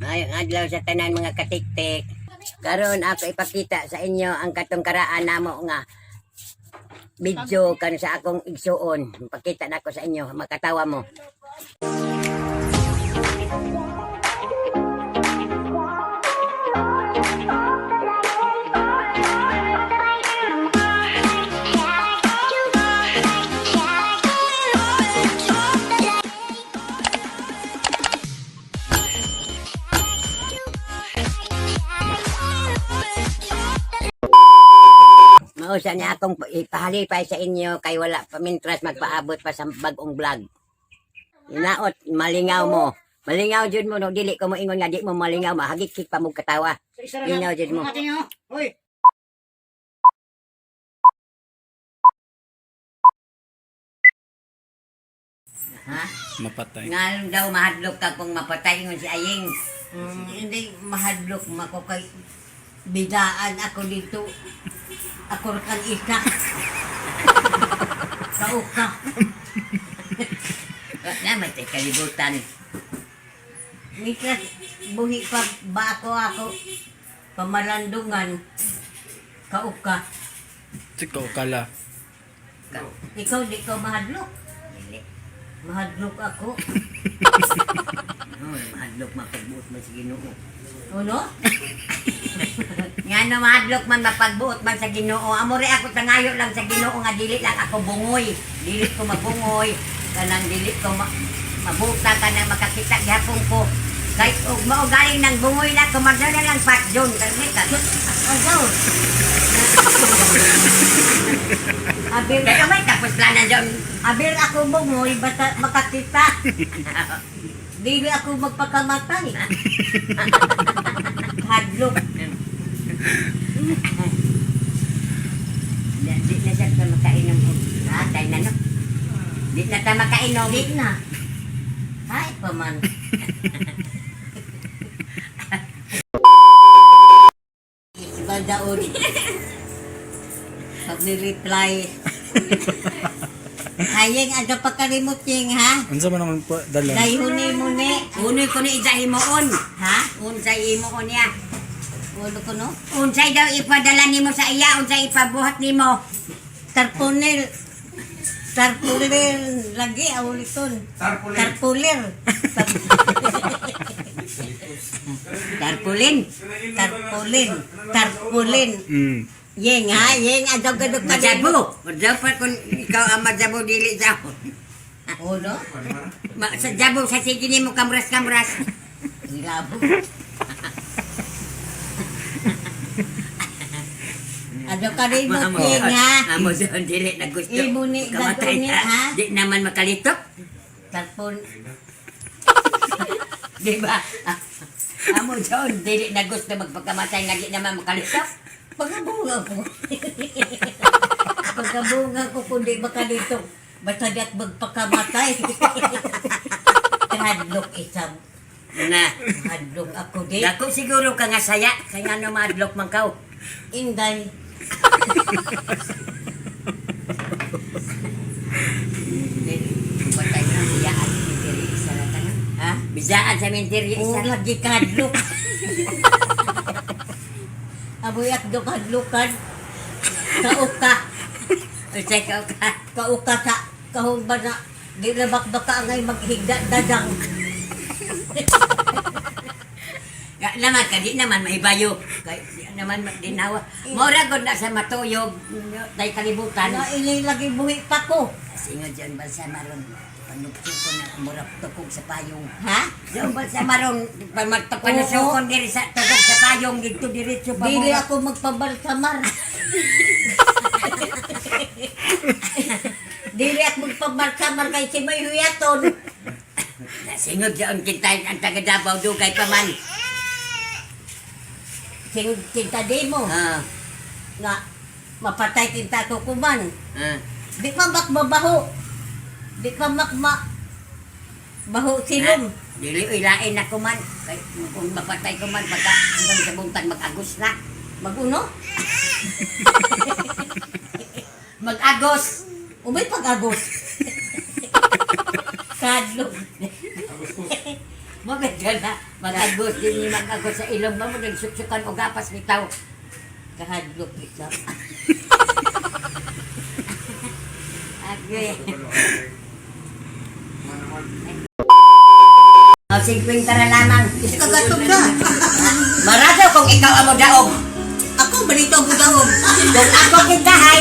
Maayong adlaw sa tanan, mga katiktik. Karon ako ipakita sa inyo ang katong karaan namo nga video kan sa akong igsuon. Pakita nako sa inyo, makatawa mo. Mausa niya akong ipahalipay sa inyo kay wala pa mintras magpaabot pa sa bagong vlog. Inaot, malingaw mo. Malingaw jud mo no, dili ko moingon nga di mo malingaw, mahagikik pa mo katawa. Lingaw jud mo. Ha? Mapatay. Ngalong daw mahadlok ka kung mapatay ingon si Aying. Hindi mahadlok mako kay bidaan ako dito. Ako ra kan isa. Kauka. Na may tay kalibutan. Miklas buhi pa ba ako ako pamalandungan kauka. Sikaw kala. Ikaw di ka mahadlok. Dili. Mahadlok ako. No, mahadlok mapagbuot man sa Ginoo. Ano? Nga no mahadlok man mapagbuot man sa Ginoo. Amore ako tangayo lang sa Ginoo nga dili lang ako bungoy. Dili ko mabungoy. Kanang dili ko mabuta kanang makakita gihapon ko. Kay og mao galing nang bungoy na ko na lang patjon kay ka. Agaw. Abir, Kay may tapos lang na dyan. abir ako bungoy basta makakita. Dili ako magpakamatay. Hadlok. Di, di na siya ta makainom og atay na no. Di na ta makainom. Di na. Hay pa man. Badaon. Pag ni-reply. Ayeng, aga pa karimot yeng, ha? Unsa man naman po dala? Dahil huni mo ni. Unoy ko ni isa himuon. Ha? Unsay himuon niya. Ulo ko no? Unsay daw ipadala nimo sa iya, unsay ipabuhat nimo. Tarpunil. Tarpunil. Lagi, awuliton. Tarpulir. Tarpulin. Tarpulin. Tarpulin. Yeng, ha? Yeng, agaw gadog ka Majabo. Majabo pa kung ikaw ang majabo dili sa ako. Ulo? Sa jabo sa sige nimo kamras-kamras. Labo. Ano ka rin mo, King, ha? Amo doon dili na gusto. Imo ni Kamatay daduni, ta. ha? Di naman makalitok. Tarpon. Di ba? Amo doon dili na gusto magpakamatay nga di naman makalitok. Pagkabunga ko. Pagkabunga ko kundi makalito. Basta di at magpakamatay. Hadlok isang. Na. Hadlok ako di. Dako siguro ka nga saya kay ngano maadlok man kaw. Inday. Patay na biyaan sa mentiri isa na tanan. Ha? Bisaan sa mentiri Oo, isa. lagi kadlok. Aboy at do kadlokan. Kauka. Unsay ka ka. Kauka sa kahon ba na di na bakbaka ngay maghigda dadang. Ga naman ka di naman mahibayo. Kay di naman dinawa. Mora gud na sa matuyog tay kalibutan. Na ilay lagi buhi pa ko. Singo diyan balsa maron panukso ko na murag tukog sa payong. Ha? Diyan balsa maron pamagpapanusokon diri sa tukog sa payong didto diretso pa Dili mo. ako magpabalsamar. Dili ako magpabalsamar kay si may huyaton. Singod diyan kita ang taga Davao dugay pa man. Sing kinta di mo nga mapatay kinta ko kuman. Di pa makmabaho. Di pa makma baho silom. Dili oy lain na kuman kay kung mapatay ko man pagka hanggang sa buntag mag-agos na. Maguno? Mag-agos. Umay pag-agos. Kadlok. Maganda na. Matagos din ni magagos sa ilong ba mo nagsuksukan og gapas bitaw. Kahadlok isa. Okay. O, 50 ra lamang. Isa ka gatog ka. Marado kung ikaw ang modaog. Ako balito ang budaog. Kung ako kintahay,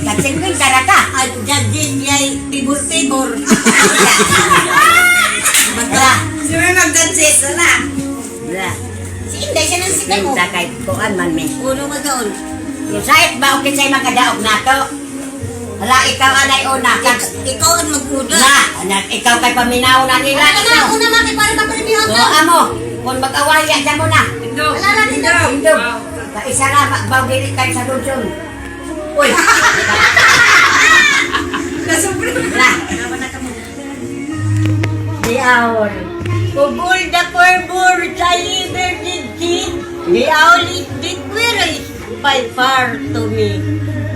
tag 50 ra ka. At judges niya'y tibor-tibor. Wala. Sino mag-judges? Wala. Wala. Si Inday siya nang sikat mo. Kinta kay kuan man mi. Uno magaon. Kung sahit ba o kinsay makadaog nato? Hala, ikaw anay una. Kag, Ikaw ang mag-una. na, anak, ikaw kay paminaw na nila. Wala na, una maki para mapremihan So, ka. amo, kung mag-away, dyan mo na. Wala na dito. Indog. Kaisa na, magbaw dili kayo sa lunson. Uy! Na. The hour. Ugol the fervor sa liver did see. The owl is the queerest by far to me.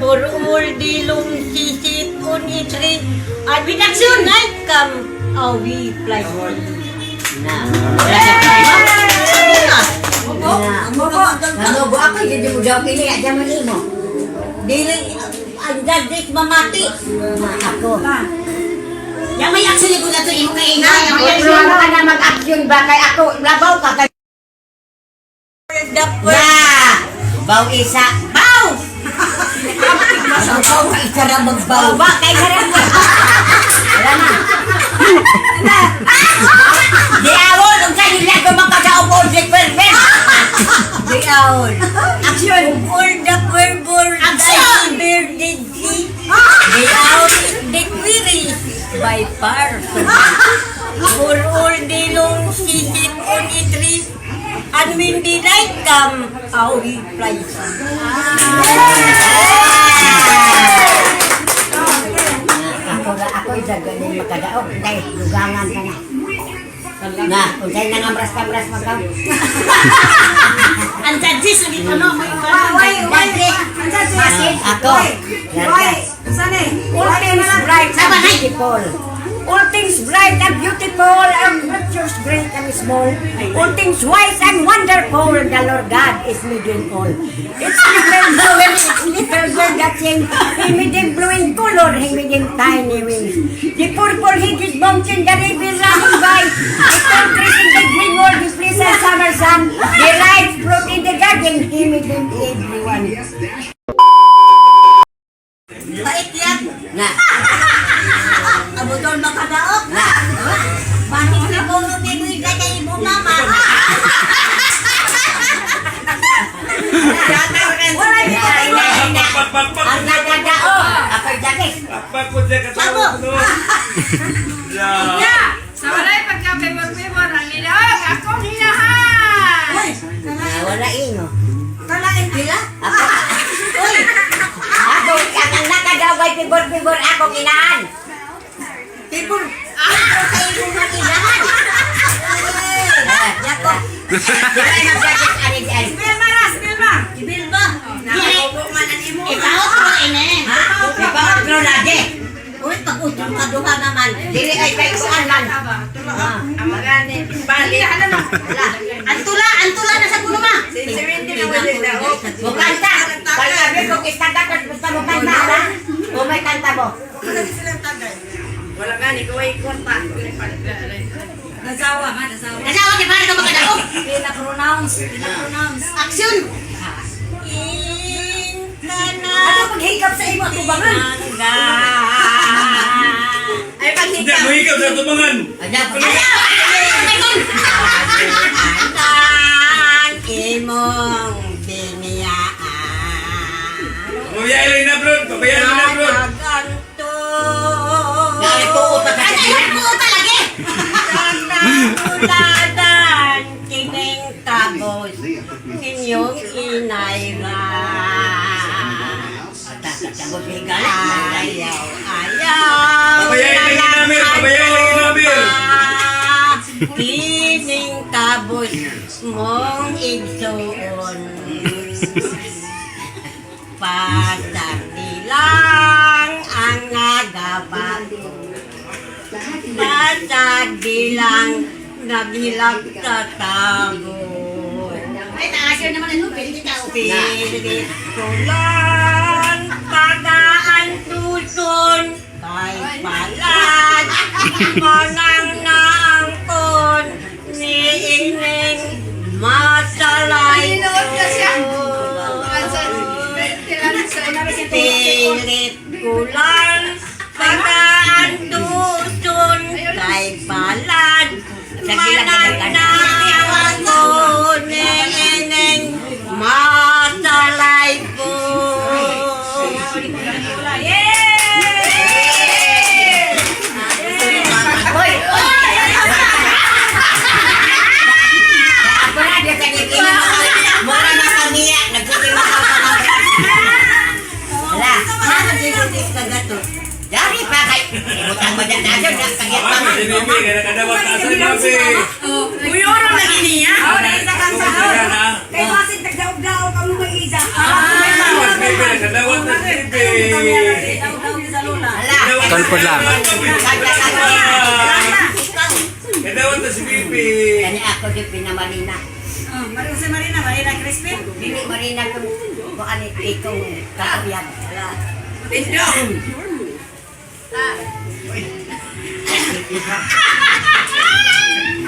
For all the long sisit on its tree. And with action night come, a we fly. Na. Wala sa Na. Na. Nanubo ako, hindi mo daw kini, adyan mo imo. Dili, ang judges mamati. Na ako. Yang may action ni Gula to imo kay ina. Kung ka na mag-action ba kay ako, labaw ka kay The Na! Baw isa. Baw! Baw ka isa ra magbaw. Baw ba? Kay harap mo. Wala na. Di awon, unsa nila ko makadaog og di perfect. The owl. Action. All the fervor Action. Bear did see. The owl is the query by far. For all the long season on a tree. And when the night come, how he flies. Ako ra ako isa ganin makadaog kay dugangan ka na. Na, unsay nang amras-amras man ka? Ang judges, lagi pa no. Why? Why? Ang judges? Ako. Why? Saan eh? All things bright and beautiful. All things bright and beautiful, and creatures great and small. All things wise and wonderful, the Lord God is made in all. It's little flower, it's little bird that sing. He made them blue in color, he made them tiny wings. The purple hedges mountain, the river running by. The tall trees in the green world, the pleasant summer sun. The ripe fruit in the garden, he made them everyone. Bait yan. Na, Abutol makadaok. na. Bakit na po nung may kay imo mama? Wala na. Ang nagdadao. Ako'y dagis. Sabo. Yeah. Sa walay pagka-favor-favor, ang nilaog, akong hinahan. Uy, Na, wala ino. kalain pila? Ako, Uy, ako, ang nakadaw ay pibor-pibor ako kinaan. tibor. Tibor sa imo mga inahan. Yako. Di ba magdagis ani di ay? Bilma ras, Bilma. Ibil ba? Nakaupo man ang imo. Ikaw ko ine. Ha? Ipangagro lagi. Uy, pag-utong ka duha naman. Dili ay kay kuan man. Ang magani. Bali. Wala. Antula, antula na sa kuno ma. Si Wendy na wala daw. Mukanta. Pagkabi kong istanda ko gusto mo kanta ha? O may kanta mo. Wala gani, kuway kwarta. Nasawa man, nasawa. Nasawa kay para ka makadaog. Pina-pronounce, pina-pronounce. Action. In kana. Ano paghikap sa imo atubangan? Ay Hindi, paghikap. mahigap sa tubangan. Ano? Ang imong biniyaan. Pabayaan lang na, bro. Pabayaan lang na, bro. Nagaganto. Naituo pa ka sa Ano yung buo talaga? Naguladan kining kabos inyong inayra. Ayaw, ayaw. Pabayaan lang namin, pabayaan lang namin. Kining kabos mong igsuon. Pasagdilang ang nagaba. Pasagdilang Naghilak sa tago. Ay, taasyo naman ang lupin. Pilit ko lang pagaan tuson kay palad manang naangkon niining masalay Nanonood ka siya. ko. Pilit ko lang pagaan tuson kay palad manang naangkon niining masalay ko. Hoy! Ako na, di sa gigil. Mura na kami. Nagsigil na ako. Wala. Ano dito ka gato? Dari pa kay. Ibutang mo dyan na dyan. Kagit pa Mami, man. si Bibi, kaya nakadawat na sa Bibi. Uyoro na niya. Kay basin tagdaog-daog ang mga isa. Mas Bibi, nakadawat na si Bibi. Wala. Kalpod lang. Kadawat na si Bibi. Kani ako di pinamarina. Marina Marina, Marina Crispin. Dili marina kung kung ano ikaw kauyag. Wala.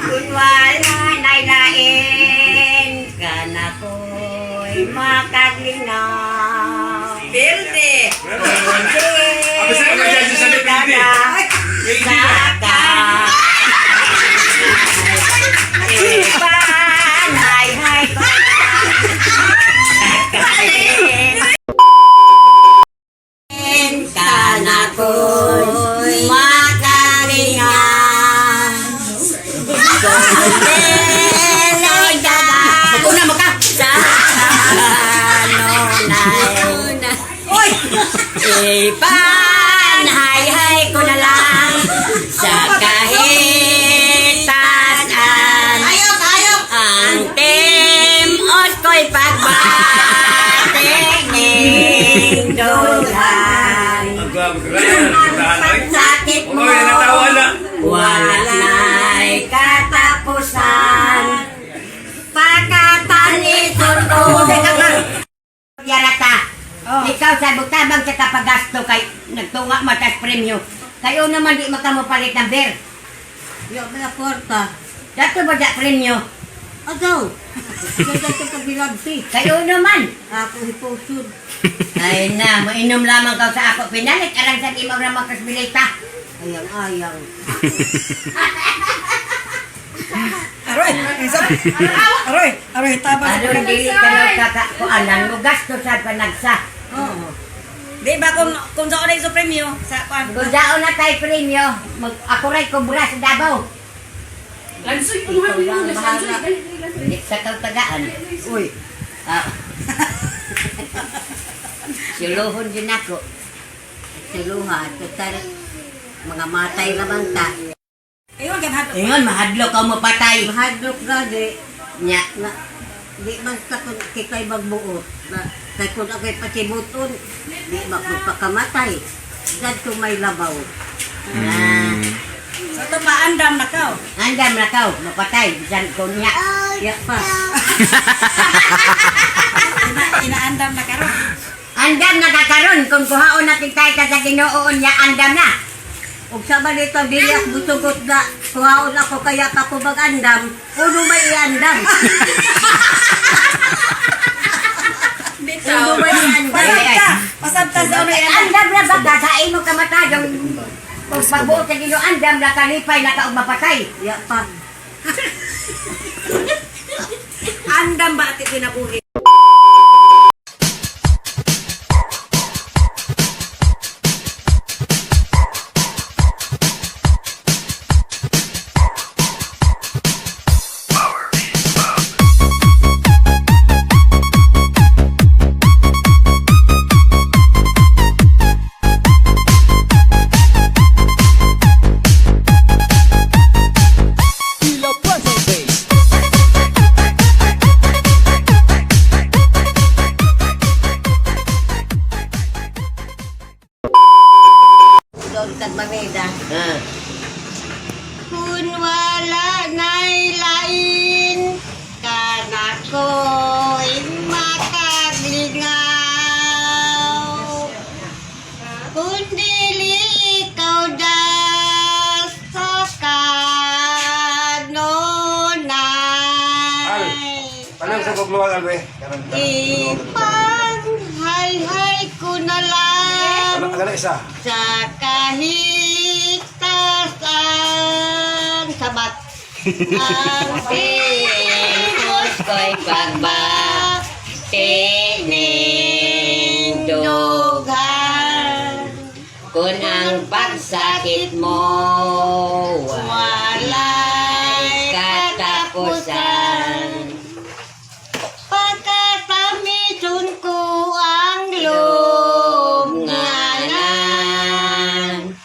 Kung wala na'y lain ka na ko'y makaglinaw. Berde. Apa sa ka dyan sa Bibi? Bibi. Saka Ipan, hay, hay, ka na ko'y makalinga. Mag-una mo ka! Sa ano na. Uy! Ipan, hay, hay ko na lang sa kahit saan. Ayok, ayok! Ang timos ko'y pagbatingin dulan. Ang gwapo ka lang. Sakit mo, Oy, natawa na. wala na'y katapusan. Pagkatalisod ko. Yarata, ikaw sa butabang sa kapagasto kay nagtunga matas premyo. Kayo naman di makamupalit ng beer. Yo, mga kwarta. Dato ba da premyo? Agaw! Ganda ito kabilagsi. Kayo naman. Ako hipusod. Ay na, mainom lamang ka sa ako. Pinalit, arang sa imaw na makasbilita. Ayang, ayang. Aroy, isa. Aroy, aroy, tabas. Aron dili ka na kakakuanan mo gasto sa panagsa. Oo. Di ba kung sa oray sa premyo sa kuan? Kung daon na tayo premyo, mag, ako ray kubra sa Davao. Lansoy, punuhan mo yung lansoy. Hindi sa tagaan. Uy, Ah. Suluhon din ako. siluha. Total, mga matay naman ta. Ayun, kay Ingon, mahadlok ka mo patay. Mahadlok gani. Nya. Na, di man sa kun kita'y magbuot. Na, kay kung ako'y patibuton, di magpakamatay. Gadto may labaw. Ah, So ito pa andam na ka. andam na kaw, mapatay. Bisan ko niya. Ya pa. Inaandam na karon. Andam na kakaron kung kuhaon natin tayo sa Ginoo niya, andam na. Ug sa man ito, dili ako musugot na kuhaon ako kaya pa ko mag-andam, uno may iandam. Uno may iandam. Pasabta, pasabta sa oray Andam na ba? Sa imo kamatayong kung pagbuot sa Ginoo, andam na kalipay na ka og mapatay. Ya pa. Andam ba ati kinabuhi? Paano sa kugluwag, Albe? Karon. Ipang hay-hay ko na lang Ano ka isa? sa kahigtasan sabat ang tingos ko'y pagba tinindugan Kung ang pagsakit mo walay katapusan. Pagkatamison ko ang lunganan.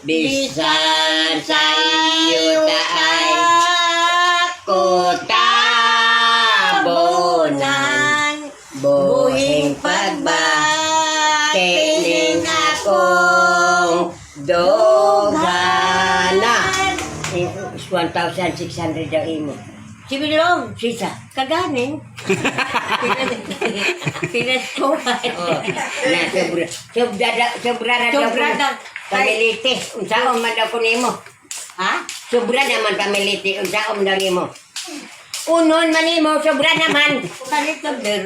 Bisan sa iyo taay ko tabonan, buhing pagbatining akong dugana. 1,600 daw imo. Sibilong, Sisa. kaganing. Pinasuhan. Oh, na sobra. Sobra da, sobra ra daw. Sobra daw. Pamiliti. Unsaon man daw ko nimo? Ha? Sobra naman pamiliti. Unsaon daw nimo? Unon man nimo, sobra naman. Palit ka, Ber.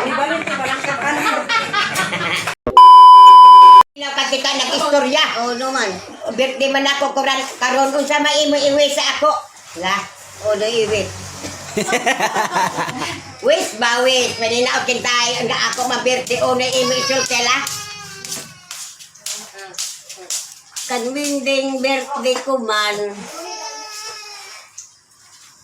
Ibalik ko walang kapalit. Ilaw ka kita nag-istorya. Oo naman. Birthday man ako kuran karon unsa may imo iwi sa ako. La. O, naiwit. Wis ba wis, maninaw kintay ang ako ma-birthday o na imo isulti la. Kanwinding birthday ko man,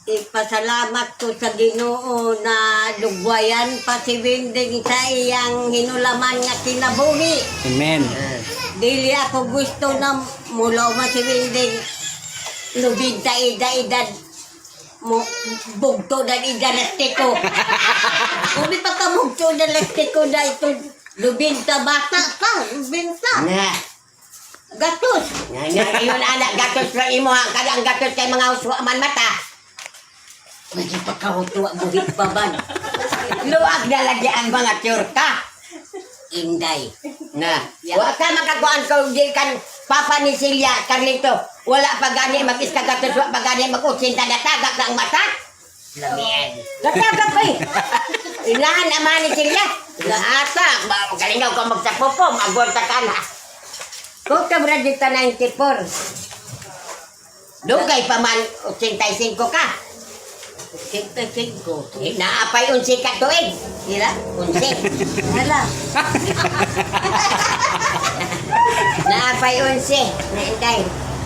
ipasalamat ko sa Ginoo na lugwayan pa si Winding sa iyang hinulaman nga kinabuhi. Amen. Dili ako gusto na mulaw man si Winding lubid ta ida edad mo bugto na ida lastiko. Umi pa ka bugto na lastiko na ito lubid ta bata pa, lubid ta. Na. Gatos. Na na iyon anak gatos ra imo ang kada ang gatos kay mga uswa man mata. Medyo pagkahutuwa buhit pa ba? Luag na lagi ang mga tiyurka. Inday. Na, wa ka makakuan ko di kan papa ni Celia Carlito. Wala pa gani mag-iska gatos, wa pa gani mag-utsinta na tagak na ang mata. Lamian. Gataga pa eh. Inahan ama ni Celia. Naata, magalingaw ka magsapopo, magwanta ka na. Kung ka dito 94. Dugay pa man 85 ka. 85. Eh, naapay unsi ka tuig. Ila? Unsi. Hala. Naapay unsi. Naintay.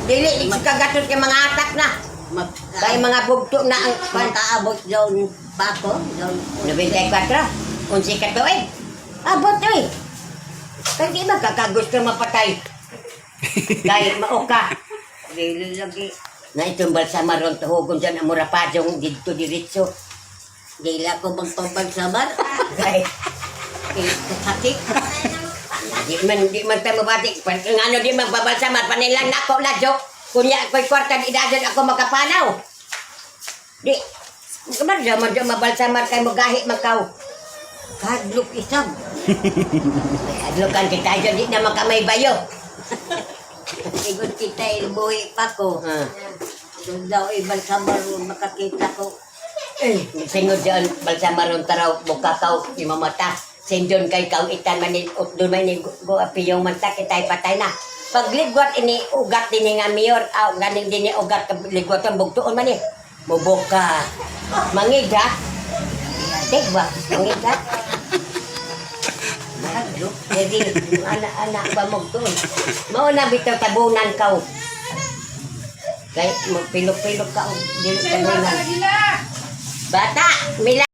Dili, di ka gatos kay mga atak na. Mag, Kay mga bugto na ang Makaabot doon pa ako. Doon. 94. Unsi ka tuig. Abot tuig. Kaya di ba kakagusto mapatay? Kay mauka. Dili lagi. Na itong balsama ron tuhugon dyan ang murapadong dito diretso. Dili ako magpapagsabar. Kay Eh, sakit. di man tayo mabati. Ngano di magbabalsamar panilang nako na jok. Kunya ko'y kwarta di dajon ako makapanaw. Di Kamar man di mabalsamar kay mugahi makaw. Kadlok isang. Adlokan kita dyan di na makamay bayo. Igon kita ilbuhi pa ko. Ah. Doon daw ibang sabar makakita ko. Eh, singod dyan balsamaron taraw mukakaw imamata. Sindon kay kaw itan man ni utdon man ni go apiyong manta kitay patay na. Pagligwat ini ugat dinhi nga mayor aw ganing dinhi ugat ligwat ang bugtuon man ni. Mubuka. Mangida. Tigba, mangida. Kadlok. Jadi anak-anak ba mugtuon. Mao na bitaw tabunan kaw. Kay magpilok-pilok ka og dili Sa bata tabunan. gila. Bata, mila.